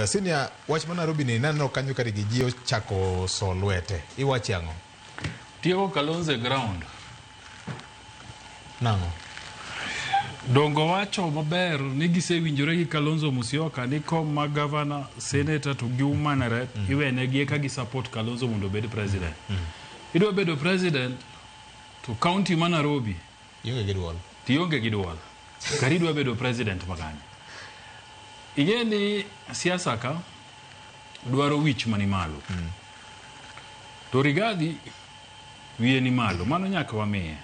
Senior, wach ma Nairobi ni naneno kanyo ka Riggy G ochako so lwete. Iwache ang'o? Tieko Kalonzo e ground. Nang'o? Dongo wacho maber ni gisewinjore gi Kalonzo Musyoka ni kom ma gavana, senator to gi woman rep iwenegi eka gi support Kalonzo mondo obed president. Idwa bedo president to county ma Nairobi Ionge gi duol. to ionge gi duol. Kari idwa bedo president makanye. Ing'e ni siasa ka dwaro wich mani malo. To Rigathi wiye ni malo, mano nyaka wamiye.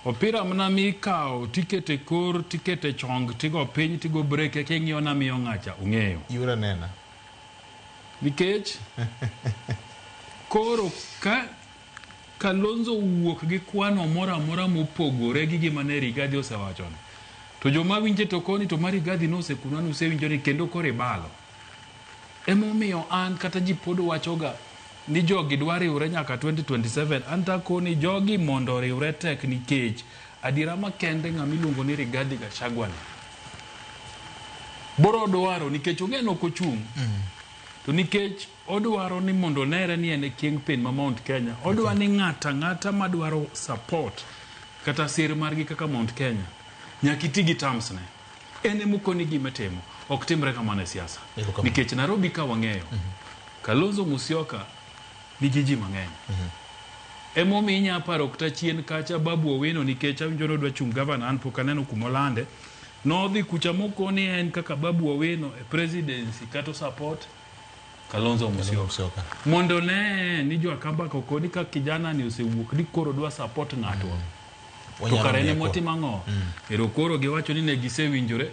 Opira mana mikawo tikete kor, tikete chong, tigo piny, tigo break, eka ing'iyo na miyo ng'acha, ong'eyo. Yura nena. Nikech koro ka Kalonzo owuok gi kwano moro amora mopogore gi gima ne Rigathi osewachono, to joma winje to koni to ma Rigathi nosekunwa ni usewinjo ni kendo koro ibalo. Emomiyo an kata ji pod wachoga ni jogi dwa riwre nyaka 2027, an to akoni jogi mondo oriwre tek nikech adiera makende ng'ama iluongo ni Rigathi Gachagua ni boro dwaro nikech ong'e ni ok ochung' to nikech odwaro ni mondo onere ni en e kingpin ma Mount Kenya, odwa ni ng'ato ang'ata madwaro support kata sir margi kaka Mount Kenya nyaka iti gi terms ne. En emokoni gima itimo. Ok timre kamano e siasa. Erokamano. Nikech Nairobi ka wang'eyo, Kalonzo Musyoka nigi ji mang'eny. Emomiyo inya paro kata chien kacha Babu Owino nikech awinjo ni odwa chung' gavana an pok aneno kumolande. Nodhi kucha mokoni en kaka Babu Owino e presidency kata o support Kalonzo Musyoka. Musyoka. Mondo ne ni jo Akamba kokoni ka kijana ni osewuok ni koro dwa support ng'atwa. To Wanyalo kare ne miye kura. motimo ang'o? Ero koro giwacho ni ne gisewinjore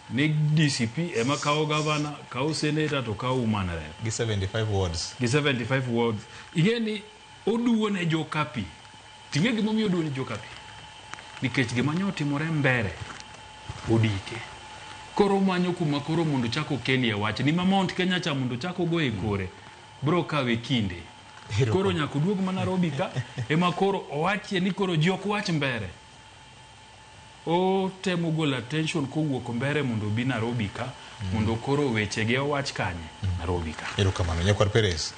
ni DCP ema kawo gavana, kawo senator to kawo woman rep. Gi 75 wards. Gi 75 wards. Ing'e ni oduwo ne joka pi. Ting'e gimomiyo oduwo ne joka pi? Nikech gima nyo otimore mbere odike. Koro omanyo kuma koro mondo ochak okelie wach ni ma Mount Kenya cha mondo ochak ogoye kore bro kawe kinde. Koro nyaka oduog ma Nairobi ka ema koro owachie ni koro ji ok wach mbere. Otemo golo attention kowuok mbere mondo obi Nairobi ka mondo koro wechege owach kanye? Nairobi ka. Erokamano. Nyakwar Perez.